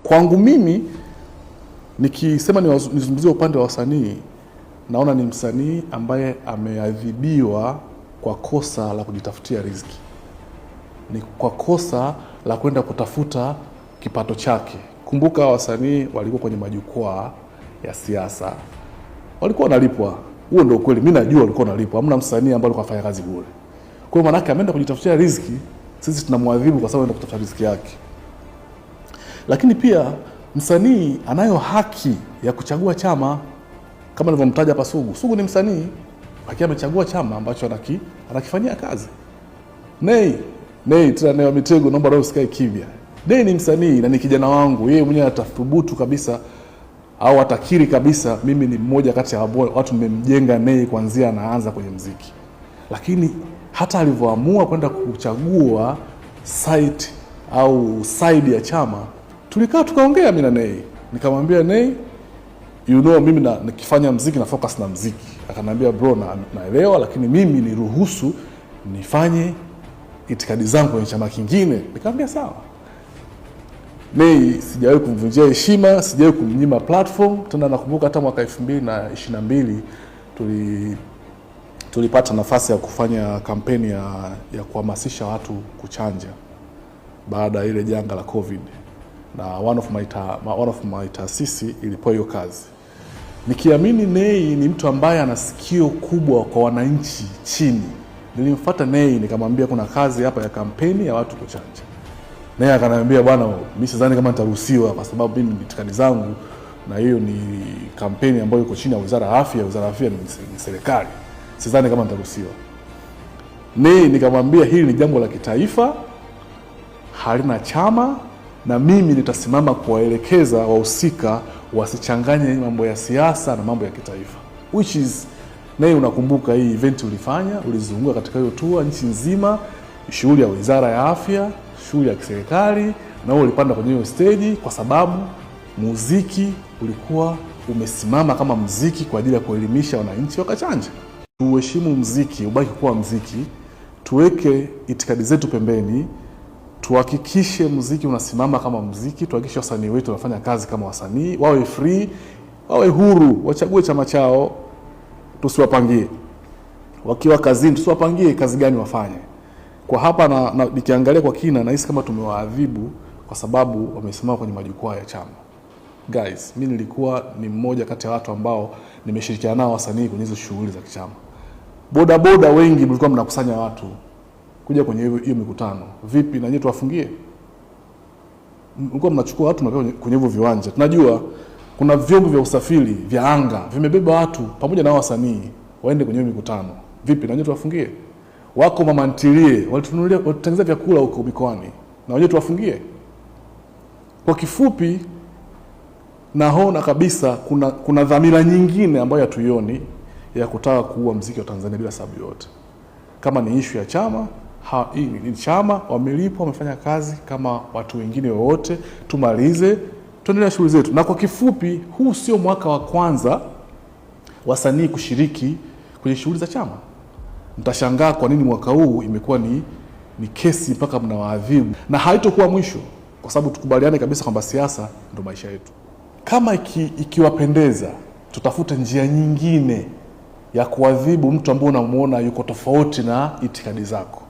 Kwangu mimi nikisema nizungumzie upande wa wasanii, naona ni msanii ambaye ameadhibiwa kwa kosa la kujitafutia riziki, ni kwa kosa la kwenda kutafuta kipato chake. Kumbuka wasanii walikuwa kwenye majukwaa ya siasa, walikuwa wanalipwa. Huo ndio ukweli, mimi najua walikuwa wanalipwa. Hamna msanii ambaye alikuwa anafanya kazi bure. Kwa hiyo maanake ameenda kujitafutia riziki, sisi tunamwadhibu kwa sababu anaenda kutafuta riziki yake. Lakini pia msanii anayo haki ya kuchagua chama kama nilivyomtaja hapa Sugu. Sugu ni msanii lakini amechagua chama ambacho anakifanyia kazi. Nay tena Nay wa Mitego, naomba leo usikae kimya. Nay ni msanii na ni kijana wangu, yeye mwenyewe atathubutu kabisa au atakiri kabisa, mimi ni mmoja kati ya watu nimemjenga Nay kuanzia anaanza kwenye mziki. Lakini hata alivyoamua kwenda kuchagua site au side ya chama, tulikaa tukaongea mimi na Nay, nikamwambia Nay, mimi nikifanya mziki na focus na mziki. Akaniambia bro, naelewa, lakini mimi niruhusu nifanye itikadi zangu kwenye chama kingine. Nikamwambia sawa. Nay sijawahi kumvunjia heshima, sijawahi kumnyima platform. Tena nakumbuka hata mwaka 2022 tulipata nafasi ya kufanya kampeni ya kuhamasisha watu kuchanja baada ya ile janga la COVID, na one of my taasisi ilipewa hiyo kazi, nikiamini Nay ni mtu ambaye ana sikio kubwa kwa wananchi chini. Nilimfuata Nay nikamwambia kuna kazi hapa ya kampeni ya watu kuchanja. Nay akaniambia bwana, mimi sidhani kama nitaruhusiwa kwa sababu mimi ni itikadi zangu na hiyo ni kampeni ambayo iko chini ya Wizara ya Afya. Wizara ya Afya ni serikali, sidhani kama nitaruhusiwa. Nay nikamwambia hili ni jambo la kitaifa, halina chama, na mimi nitasimama kuwaelekeza wahusika wasichanganye mambo ya siasa na mambo ya kitaifa. Which is Nay, unakumbuka hii event ulifanya, ulizunguka katika hiyo tour nchi nzima, shughuli ya Wizara ya Afya, shughuli ya kiserikali, na wewe ulipanda kwenye hiyo stage kwa sababu muziki ulikuwa umesimama kama muziki kwa ajili ya kuelimisha wananchi wakachanja. Tuheshimu muziki, ubaki kuwa muziki, tuweke itikadi zetu pembeni, tuhakikishe muziki unasimama kama muziki, tuhakikishe wasanii wetu wanafanya kazi kama wasanii, wawe free, wawe huru, wachague chama chao, tusiwapangie. Wakiwa kazini tusiwapangie kazi gani wafanye. Kwa hapa na nikiangalia kwa kina nahisi kama tumewaadhibu kwa sababu wamesimama kwenye majukwaa ya chama. Guys, mimi nilikuwa ni mmoja kati ya watu ambao nimeshirikiana nao wasanii kwenye hizo shughuli za kichama. Boda boda wengi mlikuwa mnakusanya watu kuja kwenye hiyo mikutano. Vipi na nyinyi tuwafungie? Mlikuwa mnachukua watu mnapeleka kwenye hivyo viwanja. Tunajua kuna vyombo vya usafiri vya anga vimebeba watu pamoja na wasanii waende kwenye hiyo mikutano. Vipi na nyinyi tuwafungie? Wako mama ntilie walitununulia, walitutengenezea vyakula huko mikoani, na wenyewe tuwafungie? Kwa kifupi, naona kabisa kuna dhamira nyingine ambayo hatuioni ya kutaka kuua mziki wa Tanzania bila sababu yoyote. Kama ni ishu ya chama, hii ni chama, wamelipwa, wamefanya kazi kama watu wengine wowote, tumalize tuendelee shughuli zetu. Na kwa kifupi, huu sio mwaka wa kwanza wasanii kushiriki kwenye shughuli za chama. Mtashangaa kwa nini mwaka huu imekuwa ni kesi mpaka mnawaadhibu, na haitokuwa mwisho, kwa sababu tukubaliane kabisa kwamba siasa ndo maisha yetu. Kama ikiwapendeza, tutafute njia nyingine ya kuadhibu mtu ambaye unamuona yuko tofauti na itikadi zako.